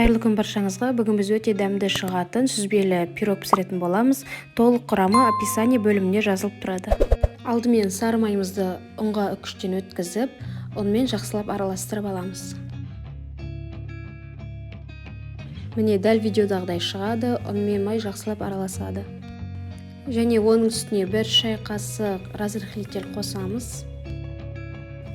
Қайырлы күн баршаңызға! Бүгін біз өте дәмді шығатын сүзбелі пирог пісіретін боламыз. Толық құрамы описание бөлімінде жазылып тұрады. Алдымен сары майымызды ұнға үкіштен өткізіп, ұнмен жақсылап араластырып аламыз. Міне, дәл видеодағыдай шығады, ұн мен май жақсылап араласады. Және оның үстіне 1 шай қасық разрыхлитель қосамыз.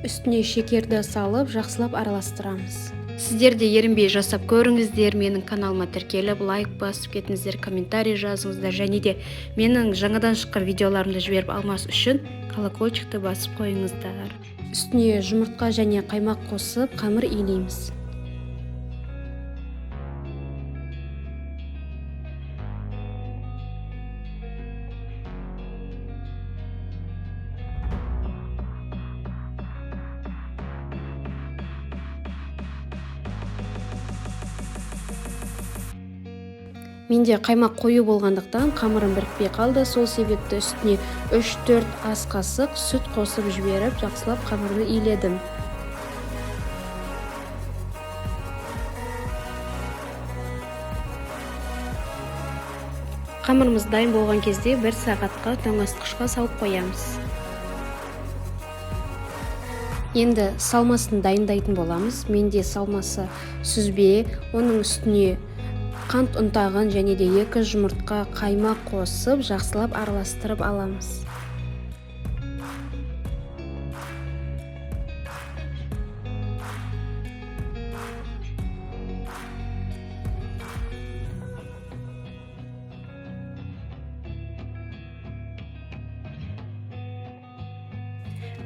Үстіне шекерді салып, жақсылап араластырамыз. Сіздер де ерінбей жасап көріңіздер, менің каналыма тіркеліп, лайк басып кетіңіздер, комментарий жазыңыздар және де менің жаңадан шыққан видеоларымды жіберіп алмас үшін колокольчикті басып қойыңыздар. Үстіне жұмыртқа және қаймақ қосып, қамыр илейміз. Менде қаймақ қою болғандықтан қамырым бірікпей қалды, сол себепті үстіне 3-4 ас қасық сүт қосып жіберіп, жақсылап қамырды иледім. Қамырымыз дайын болған кезде 1 сағатқа тоңазытқышқа салып қоямыз. Енді салмасын дайындайтын боламыз. Менде салмасы сүзбе, оның үстіне қант ұнтағын және де 2 жұмыртқа, қаймақ қосып, жақсылап араластырып аламыз.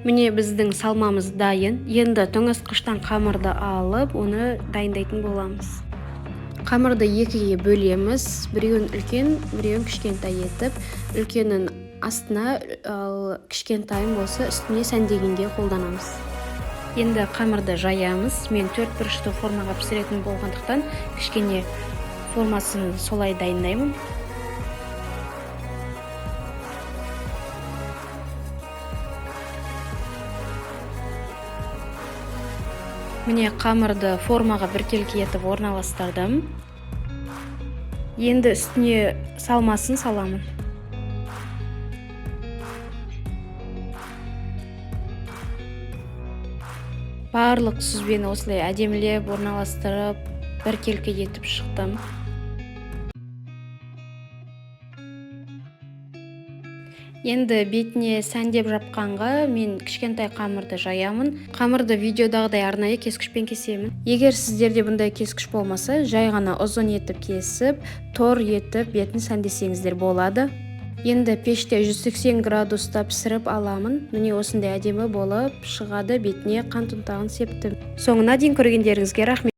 Міне, біздің салмамыз дайын. Енді тоңазытқыштан қамырды алып, оны дайындайтын боламыз. Қамырды екіге бөлеміз, біреуін үлкен, біреуін кішкентай етіп, үлкенін астына, ал кішкентайын болса үстіне сәндегенге қолданамыз. Енді қамырды жаямыз. Мен 4 бұрышты формаға пісіретін болғандықтан кішкене формасын солай дайындаймын. Міне, қамырды формаға біркелкі етіп орналастырдым. Енді үстіне салмасын саламын. Барлық сүзбені осылай әдемілеп орналастырып, біркелкі етіп шықтым. Енді бетіне сәндеп жапқанға мен кішкентай қамырды жаямын. Қамырды видеодағыдай арнайы кескішпен кесемін. Егер сіздерде бұндай кескіш болмаса, жай ғана ұзын етіп кесіп, тор етіп бетін сәндесеңіздер болады. Енді пеште 180 градуста пісіріп аламын. Міне, осындай әдемі болып шығады, бетіне қант ұнтағын септім. Соңына дейін көргендеріңізге рахмет.